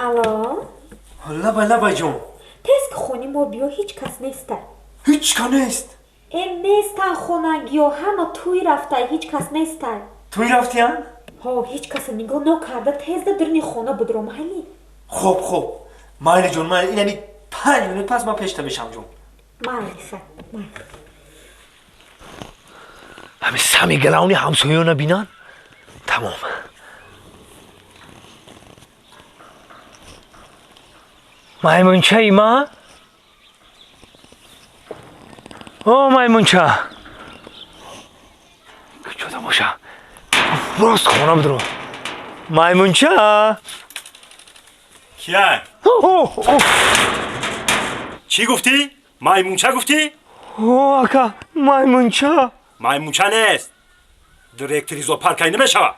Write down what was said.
Алло. Лабай, лабай, ҷон. Тез ки хони мо биё, ҳеҷ кас неста. Ҳеҷ ка нест? Э, нестан хонагиё, ҳама тӯй рафта, ҳеҷ кас неста. Тӯй рафтиян? Ҳо, ҳеҷ каса нигоҳ нокарда тезда дурни хона будро, майли? Хоб, хоб, майли, ҷон, майли. Инами 5 минут пас ман пешта мешам, ҷон. Майли, ха, майли. Ҳами сами главный ҳамсоёна бинан, тамом. Маймунчаи ма, о маймунча, куҷода боша? Рост хона бидро, маймунча. Кия? Чӣ гуфтӣ? Маймунча гуфтӣ? О, ака, маймунча. Маймунча нест, директори зоопаркай намешава.